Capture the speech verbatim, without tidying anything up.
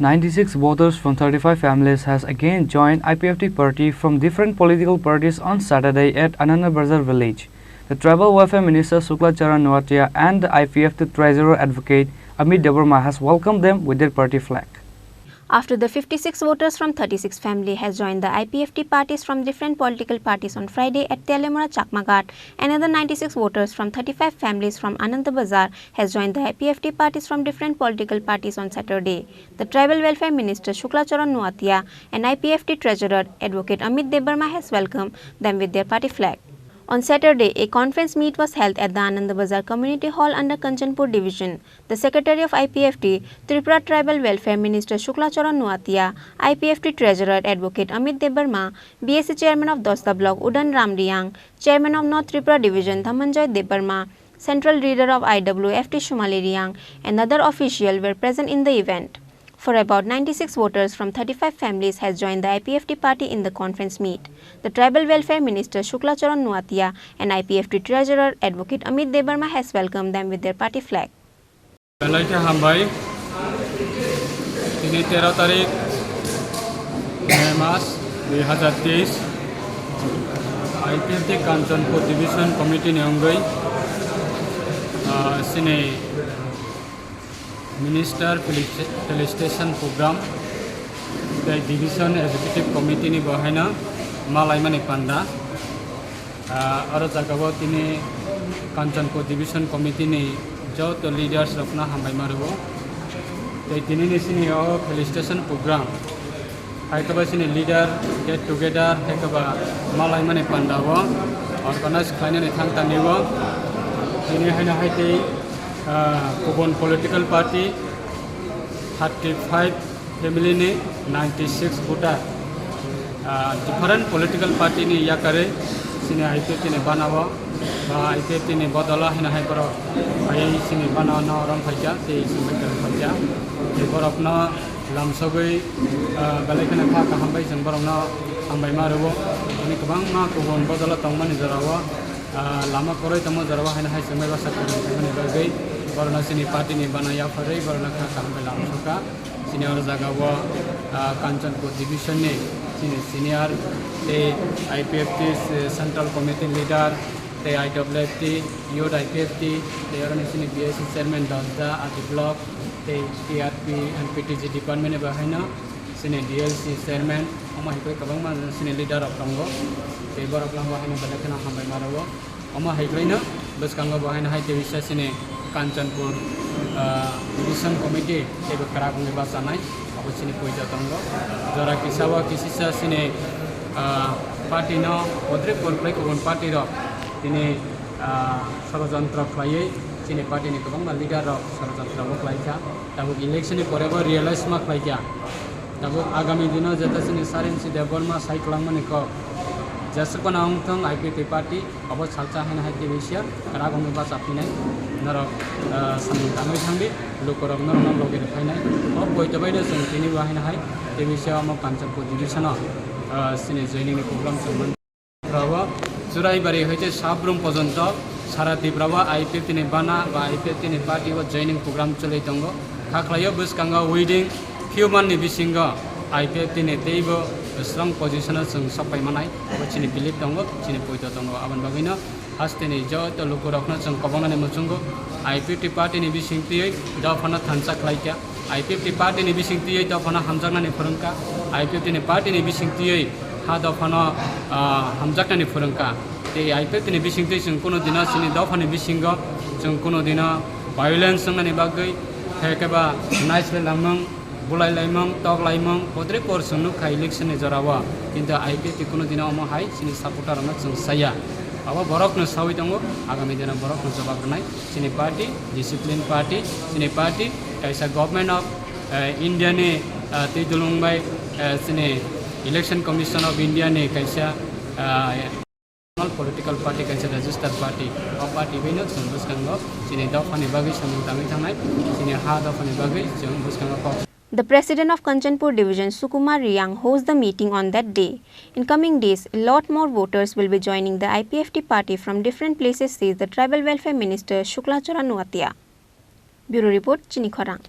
Ninety-six voters from thirty-five families has again joined I P F T party from different political parties on Saturday at Ananda Bazar village. The Tribal Welfare Minister Shukla Charan Noatia and the I P F T Treasurer Advocate Amit Debbarma has welcomed them with their party flag. After the fifty-six voters from thirty-six family has joined the I P F T parties from different political parties on Friday at Teliamura Chakma Ghat, another ninety-six voters from thirty-five families from Ananda Bazar has joined the I P F T parties from different political parties on Saturday. The Tribal Welfare Minister Shukla Charan Noatia and I P F T Treasurer Advocate Amit Debbarma has welcomed them with their party flag. On Saturday, a conference meet was held at the Ananda Bazar Community Hall under Kanchanpur Division. The Secretary of I P F T, Tripura Tribal Welfare Minister Shukla Charan Noatia, I P F T Treasurer Advocate Amit Debbarma, B S A Chairman of Dosta Block Udan Ram Riang, Chairman of North Tripura Division Dhananjay Debbarma, Central Leader of I W F T Shumali Riang, and other officials were present in the event. For about ninety-six voters from thirty-five families has joined the I P F T party in the conference meet. The Tribal Welfare Minister Shukla Charan Noatia and I P F T Treasurer Advocate Amit Debbarma has welcomed them with their party flag. Belai khe hambai. Tini tero tarik May mas dui hazar teis. I P F T Kanchanpur Division Committee ni wngwi, ah, chini Minister Felici-, Felicitation Program tei Division Executive Committee ni bo haino malaimani panda. Ah, oro jagao tini Kanchanpur Division Committee ni joto leaders rokno hambai ma rwo. Tei tini ni sini o felicitation program, hai khe ba sini leader get together, hai khe ba malaimani panda o organize khlainani thang tani o. Tini haino hai tei, ah, kubun political party thirty five family ni ninety six voter, ah, different political party ni yakarwi chini I P F T ni bana o, ba I P F T ni bodolo hino hai borok phaiwi chini bana o no rom phaikha tei chini bai kwrwng phaikha. Tei borokno lamsogwi, ah, belai kheno kha kaham bai chwng borokno hambai ma rwo. Tini kwbangma kubun bodolo tongmani jorao, ah, lama kwrwi tongma jorao haino hai chwng bai bwsa kwrwng khaimani bagwi borokno chini party ni bana yapharwi borokno kha kaham bai lamsokha. Chini oro jagao, ah, Kanchanpur Division ni chini senior tei I P F T se-, Central Committee Leader tei I W F T, Youth I P F T, tei oro ni chini B S C Chairman Dosda, Adi Block, tei T R P and P T G Department ni bo haino chini D L C Chairman, omo hai khe kwbangma chini leader rok tongo. Tei borok no bo haino belai kheno hambai ma rwo. Omo hai khlaino bwskango bo haino hai tei bisa chini Kanchanpur, ah, Division Committee teibo kwrak wngwi bachanai, abo chini poito tongo. Jora kisa o kisisa chini, ah, party no bodre por khlai kubun party rok tini, ah, sorojontro khlaiwi chini party ni kwbangma leader rok sorojontro bo khlaikha. Tabuk election ni pore bo realize ma khlaikha. Tabuk agami dino jeta chini Sarensi Debbarma sai kwlangmani kok, jesukno wngthong I P F T party, obo salsa haino hai tei bisa kwrak wngwi bacha phinai. Norok, ah, samung tangwi thangdi, lukurok norokno logi rw phainai. O poito baino chwng tini bo haino hai tei bisa omo Kanchanpur division o, ah, chini joining ni program chwng man. Tripura o Churaibari hoite Sabrum pojonto sara Tripura o I P F T ni bana ba I P F T ni party o joining program choli tongo. Kha khlaio bwskango within few month ni bisingo I P F T ni teibo strong position o chwng sok pai manai, abo chini belief tongo, chini poito tongo. Aboni bagwino hasteni joto lukurokno chwng kobongnani muchungo I P F T party ni bising twiwi dophano thansa khlaikha. I P F T party ni bising twiwi dophano hamjaknani phwrwngkha, I P F T ni party ni bising twiwi ha dophano, ah, hamjaknani phwrwngkha. Tei I P F T ni bising twi chwng kuno dino chini dophani bisingo chwng kuno dino violence wngnani bagwi, hai khe ba naislai langmung, bulai laimung, tok laimung, bodre por chwng nukha election ni jorao. Kintu I P F T kuno dino omo hai chini supporter rokno chwng saya. Abo borokno sawi tongo, agami dino borokno jawab rwnai. Chini party, discipline party, chini party kaisa Government of, eh, India ni, eh, twi dulung bai, eh, chini Election Commission of India ni kaisa, eh, political party, kaisa registered party. O party bai no chwng bwskango chini dophani bagwi samung tangwi thangnai, chini ha dophani bagwi chwng bwskango kok. The president of Kanchanpur division, Sukumar Riang, host the meeting on that day. In coming days, a lot more voters will be joining the I P F T party from different places, says the Tribal Welfare Minister Shukla Charan Noatia. Bureau report, Chini Khorang.